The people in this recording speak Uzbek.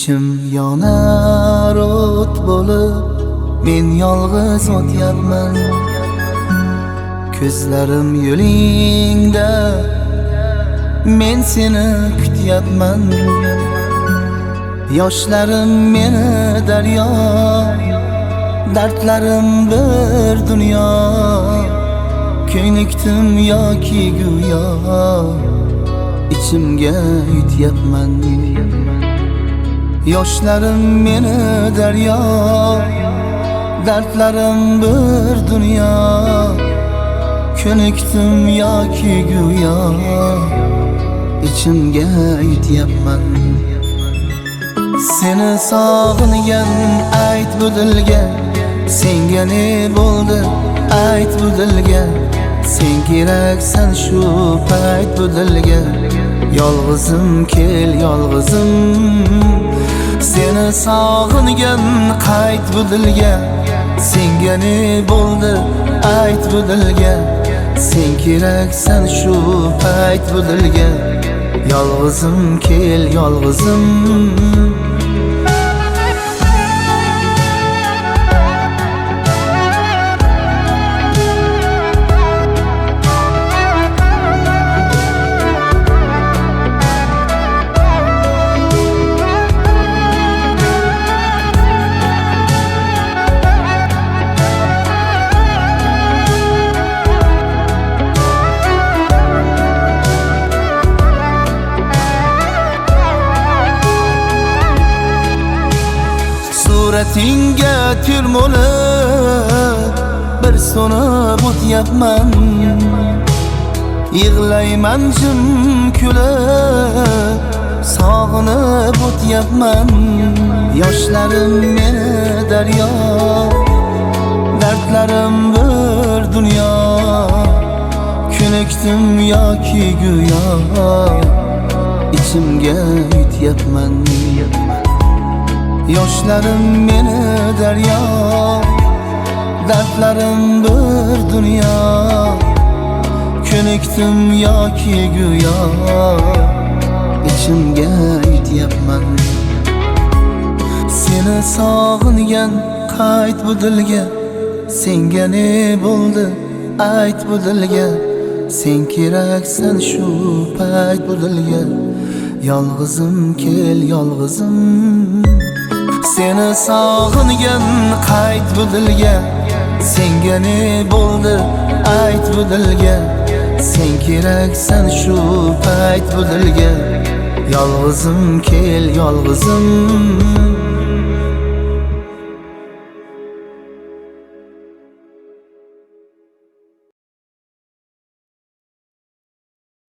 İçim yonar o't bo'lib, men yolg'iz o'tyapman. Ko'zlarim yo'lingda, men seni kutyapman. Yoshlarim meni daryo, dardlarim bir dunyo. Ko'nikdim yoki go'yo, içimga yutyapman. Yoshlarim meni daryo, dardlarim bir dunyo. Ko'nikdim yoki go'yo, içimga yutyapman. Seni sog'ingan ayt bu dilga, senga ne bo'ldi ayt bu dilga. Sen keraksan shu payt bu dilga, yolg'izim kel yolg'izim. Seni sog'ingan qayt bu dilga, senga ne bo'ldi ayt bu dilga. Sen keraksan shu payt bu dilga, yolg'izim kel yolg'izim. Suratingga termulib bir so'nib o'tyapman. Yig'layman jim kulib, sog'inib o'tyapman. Yoshlarim meni daryo, dardlarim bir dunyo. Ko'nikdim yoki go'yo, içimga yutyapman. Yoshlarim meni daryo, dardlarim bir dunyo. Ko'nikdim yoki go'yo, içimga yutyapman. Seni sog'ingan qayt bu dilga, senga ne bo'ldi ayt bu dilga. Sen keraksan shu payt bu dilga, yolg'izim kel yolg'izim. Seni sog'ingan qayt bu dilga, senga ne bo'ldi ayt bu dilga. Sen keraksan shu payt bu dilga, yolg'izim kel yolg'izim.